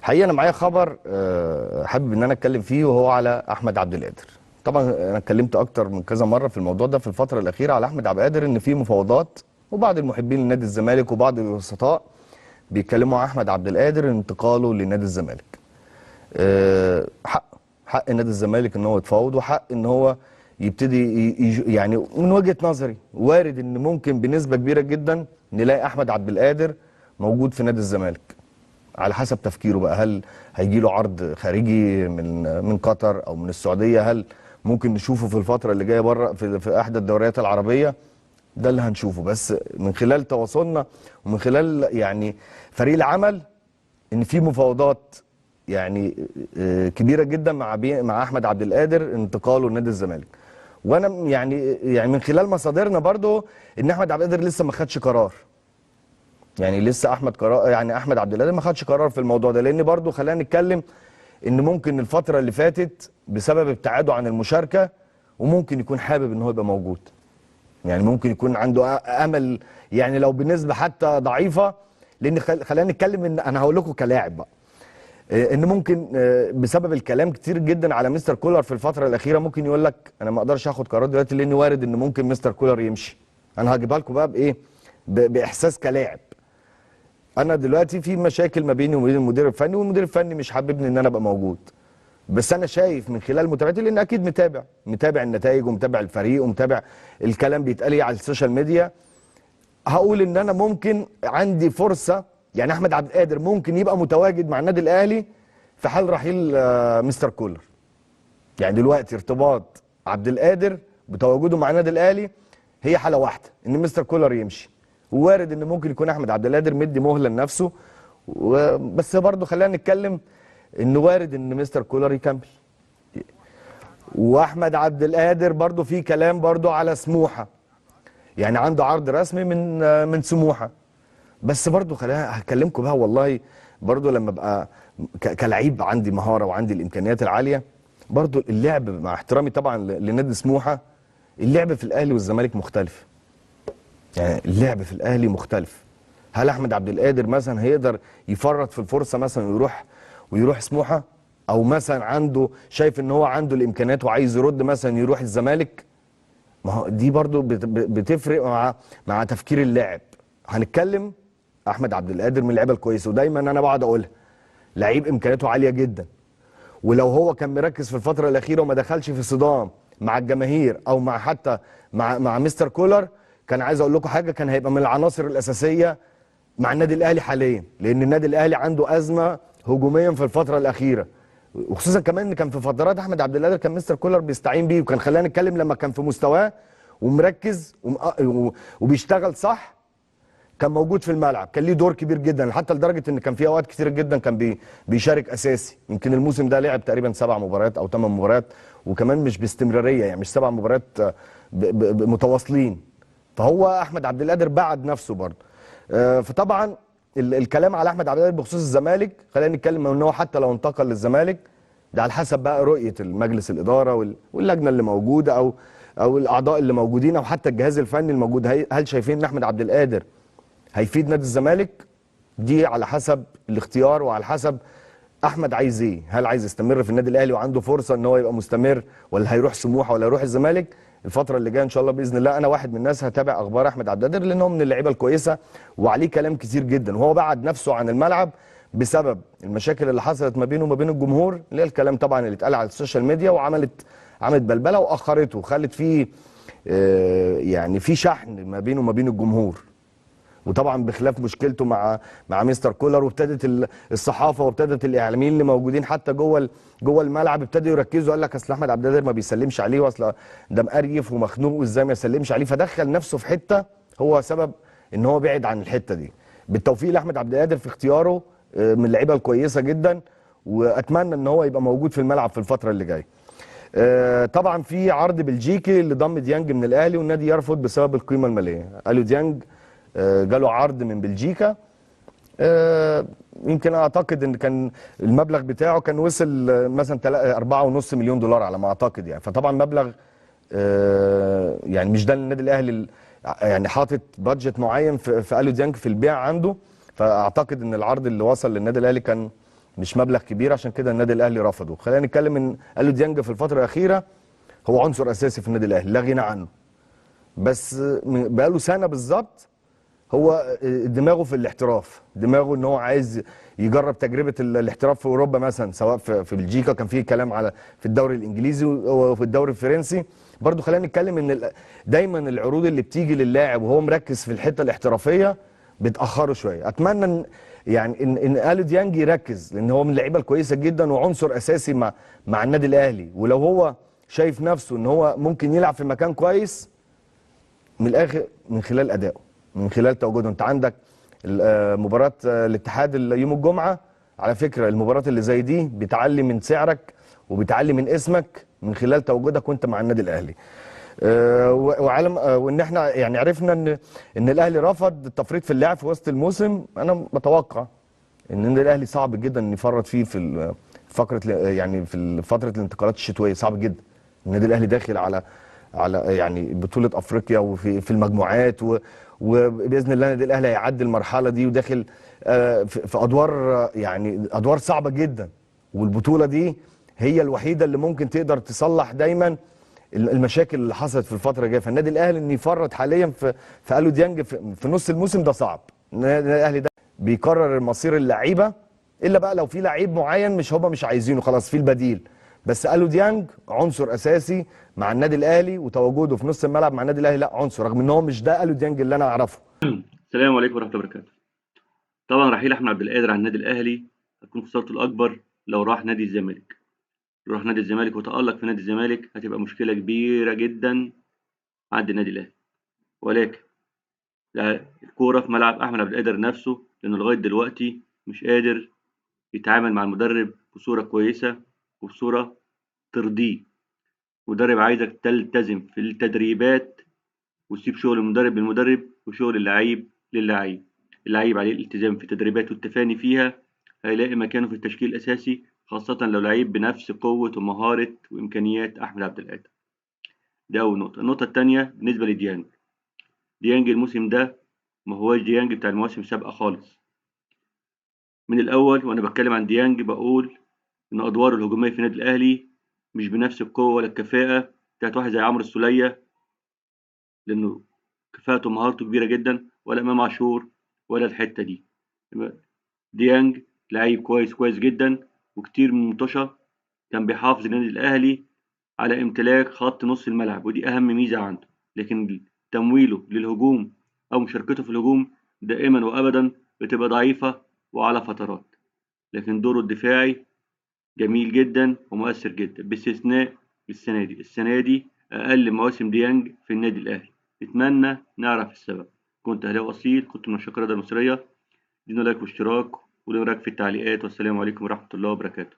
الحقيقة انا معايا خبر حابب ان انا اتكلم فيه، وهو على احمد عبد القادر. طبعا انا اتكلمت اكتر من كذا مرة في الموضوع ده في الفترة الاخيرة على احمد عبد القادر، ان في مفاوضات وبعض المحبين لنادي الزمالك وبعض الوسطاء بيتكلموا على احمد عبد القادر انتقاله لنادي الزمالك. حق نادي الزمالك ان هو يتفاوض، وحق ان هو يبتدي يعني من وجهة نظري وارد ان ممكن بنسبة كبيرة جدا نلاقي احمد عبد القادر موجود في نادي الزمالك، على حسب تفكيره بقى. هل هيجي له عرض خارجي من قطر او من السعودية؟ هل ممكن نشوفه في الفترة اللي جاية بره في احدى الدوريات العربية؟ ده اللي هنشوفه. بس من خلال تواصلنا ومن خلال يعني فريق العمل ان في مفاوضات يعني كبيرة جدا مع احمد عبد القادر انتقاله لنادي الزمالك. وانا يعني من خلال مصادرنا برضو ان احمد عبد القادر لسه ما خدش قرار، يعني لسه احمد قرار، يعني احمد عبد القادر ما خدش قرار في الموضوع ده، لان برضو خلينا نتكلم ان ممكن الفترة اللي فاتت بسبب ابتعاده عن المشاركة وممكن يكون حابب ان هو يبقى موجود، يعني ممكن يكون عنده امل، يعني لو بنسبة حتى ضعيفة. لان خلينا نتكلم ان انا هقول لكم كلاعب بقى ان ممكن بسبب الكلام كتير جدا على مستر كولر في الفترة الاخيرة ممكن يقول لك انا ما اقدرش اخد قرار دلوقتي، لان وارد ان ممكن مستر كولر يمشي. انا هجيبها لكم بقى بايه؟ باحساس كلاعب. انا دلوقتي في مشاكل ما بيني وبين المدير الفني، والمدير الفني مش حاببني ان انا ابقى موجود، بس انا شايف من خلال متابعتي، لان اكيد متابع النتائج ومتابع الفريق ومتابع الكلام بيتقال ايه على ال social media، هقول ان انا ممكن عندي فرصة، يعني احمد عبد القادر ممكن يبقى متواجد مع النادي الاهلي في حال رحيل مستر كولر. يعني دلوقتي ارتباط عبد القادر بتواجده مع النادي الاهلي هي حاله واحدة، ان مستر كولر يمشي. وارد ان ممكن يكون احمد عبد القادر مدي مهله لنفسه، بس برضه خلينا نتكلم ان وارد ان مستر كولر يكمل. واحمد عبد القادر برضه في كلام برضه على سموحه، يعني عنده عرض رسمي من سموحه. بس برضه خلينا هكلمكم بقى، والله برضه لما ابقى كلعيب عندي مهارة وعندي الامكانيات العالية، برضه اللعب مع احترامي طبعا لنادي سموحه، اللعب في الاهلي والزمالك مختلف. يعني اللعب في الاهلي مختلف. هل احمد عبد القادر مثلا هيقدر يفرط في الفرصة مثلا ويروح سموحه، او مثلا عنده شايف ان هو عنده الامكانيات وعايز يرد مثلا يروح الزمالك؟ ما هو دي برضه بتفرق مع تفكير اللاعب. هنتكلم احمد عبد القادر من اللعيبة الكويسة، ودايما انا بقعد اقولها، لعيب امكانياته عالية جدا، ولو هو كان مركز في الفترة الاخيرة وما دخلش في صدام مع الجماهير او مع حتى مع مستر كولر، كان عايز اقول لكم حاجة، كان هيبقى من العناصر الاساسية مع النادي الاهلي حاليا، لان النادي الاهلي عنده ازمة هجوميا في الفترة الاخيرة، وخصوصا كمان ان كان في فترات احمد عبد القادر كان مستر كولر بيستعين بيه، وكان خلينا نتكلم لما كان في مستواه ومركز وبيشتغل صح، كان موجود في الملعب، كان ليه دور كبير جدا، حتى لدرجة ان كان في اوقات كتير جدا كان بيشارك اساسي. يمكن الموسم ده لعب تقريبا 7 مباريات او 8 مباريات، وكمان مش باستمراريه، يعني مش 7 مباريات متواصلين. فهو احمد عبد القادر بعد نفسه برضه. فطبعا الكلام على احمد عبد القادر بخصوص الزمالك، خلينا نتكلم ان هو حتى لو انتقل للزمالك ده على حسب بقى رؤية المجلس الادارة واللجنة اللي موجودة او الاعضاء اللي موجودين او حتى الجهاز الفني الموجود، هل شايفين ان احمد عبد القادر هيفيد نادي الزمالك؟ دي على حسب الاختيار وعلى حسب احمد عايز ايه، هل عايز يستمر في النادي الاهلي وعنده فرصة ان هو يبقى مستمر، ولا هيروح سموحه ولا هيروح الزمالك؟ الفترة اللي جاية ان شاء الله باذن الله انا واحد من الناس هتابع اخبار احمد عبد القادر، لان هو من اللعيبة الكويسة وعليه كلام كتير جدا، وهو بعد نفسه عن الملعب بسبب المشاكل اللي حصلت ما بينه وما بين الجمهور، اللي هي الكلام طبعا اللي اتقال على ال social media، وعملت بلبلة واخرته وخلت فيه يعني في شحن ما بينه وما بين الجمهور، وطبعا بخلاف مشكلته مع مستر كولر، وابتدت الصحافة وابتدت الاعلاميين اللي موجودين حتى جوه الملعب ابتدوا يركزوا، قال لك اصل احمد عبد القادر ما بيسلمش عليه، واصل ده مقريف ومخنوق وازاي ما يسلمش عليه، فدخل نفسه في حتة هو سبب ان هو بعد عن الحتة دي. بالتوفيق لاحمد عبد القادر في اختياره، من اللعيبة الكويسة جدا، واتمنى ان هو يبقى موجود في الملعب في الفترة اللي جاية. طبعا في عرض بلجيكي لضم ديانج من الاهلي، والنادي يرفض بسبب القيمة المالية. قالوا ديانج جاله عرض من بلجيكا، يمكن اعتقد ان كان المبلغ بتاعه كان وصل مثلا 4.5 مليون دولار على ما اعتقد يعني. فطبعا مبلغ يعني مش ده النادي الاهلي يعني حاطط budget معين في اليو ديانج في البيع عنده، فاعتقد ان العرض اللي وصل للنادي الاهلي كان مش مبلغ كبير، عشان كده النادي الاهلي رفضه. خلينا نتكلم ان اليو ديانج في الفترة الاخيرة هو عنصر اساسي في النادي الاهلي لا غنى عنه، بس بقاله سنة بالظبط هو دماغه في الاحتراف، دماغه ان هو عايز يجرب تجربه الاحتراف في اوروبا مثلا، سواء في بلجيكا كان في كلام على في الدوري الانجليزي وفي الدوري الفرنسي. برضو خلينا نتكلم ان دايما العروض اللي بتيجي للاعب وهو مركز في الحتة الاحترافية بتاخره شوية. اتمنى ان يعني ان اليو ديانج يركز، لان هو من اللعيبة الكويسة جدا وعنصر اساسي مع النادي الاهلي، ولو هو شايف نفسه ان هو ممكن يلعب في مكان كويس من الاخر من خلال ادائه، من خلال تواجده. انت عندك مباراة الاتحاد يوم الجمعة، على فكرة المباراة اللي زي دي بتعلي من سعرك وبتعلي من اسمك من خلال تواجدك وانت مع النادي الاهلي. وعالم وان احنا يعني عرفنا ان الاهلي رفض التفريط في اللاعب في وسط الموسم. انا بتوقع ان النادي الاهلي صعب جدا ان يفرط فيه في فقره، يعني في فترة الانتقالات الشتوية صعب جدا. النادي الاهلي داخل على يعني بطوله افريقيا وفي المجموعات، وباذن الله النادي الاهلي هيعدي المرحلة دي، وداخل في ادوار، يعني ادوار صعبة جدا، والبطوله دي هي الوحيدة اللي ممكن تقدر تصلح دايما المشاكل اللي حصلت في الفترة الجاية. فالنادي الاهلي ان يفرط حاليا في اليو ديانج في نص الموسم ده صعب. النادي الاهلي ده بيكرر مصير اللعيبة، الا بقى لو في لعيب معين مش هما مش عايزينه خلاص في البديل، بس اليو ديانج عنصر اساسي مع النادي الاهلي، وتواجده في نص الملعب مع النادي الاهلي لا عنصر، رغم ان هو مش ده اليو ديانج اللي انا اعرفه. السلام عليكم ورحمة الله وبركاته. طبعا رحيل احمد عبد القادر عن النادي الاهلي هتكون خسارته الاكبر لو راح نادي الزمالك. لو راح نادي الزمالك وتألق في نادي الزمالك هتبقى مشكلة كبيرة جدا عند النادي الاهلي. ولكن الكورة في ملعب احمد عبد القادر نفسه، لانه لغاية دلوقتي مش قادر يتعامل مع المدرب بصورة كويسة وبصورة ترضيه. المدرب عايزك تلتزم في التدريبات وتسيب شغل المدرب للمدرب وشغل اللعيب للعيب. اللعيب عليه الالتزام في التدريبات والتفاني فيها، هيلاقي مكانه في التشكيل الأساسي، خاصة لو لعيب بنفس قوة ومهارة وإمكانيات أحمد عبد القادر. ده أول نقطة. النقطة التانية بالنسبة لديانج، ديانج الموسم ده ما هواش ديانج بتاع المواسم السابقة خالص. من الأول وأنا بتكلم عن ديانج بقول إن أدواره الهجومية في النادي الأهلي مش بنفس القوة ولا الكفاءة بتاعت واحد زي عمرو السولية، لأنه كفاءته ومهارته كبيرة جدا، ولا إمام عاشور ولا الحتة دي. ديانج لعيب كويس كويس جدا، وكتير من المطوشة كان بيحافظ النادي الأهلي على امتلاك خط نص الملعب، ودي أهم ميزة عنده. لكن تمويله للهجوم أو مشاركته في الهجوم دائما وأبدا بتبقى ضعيفة وعلى فترات، لكن دوره الدفاعي جميل جدا ومؤثر جدا، باستثناء السنة دي. السنة دي أقل مواسم ديانج في النادي الأهلي. نتمنى نعرف السبب. كنت أهلاوي أصيل، كنت من عشاق الرياضة المصرية. ادينا لايك واشتراك ولنا رأيك في التعليقات، والسلام عليكم ورحمة الله وبركاته.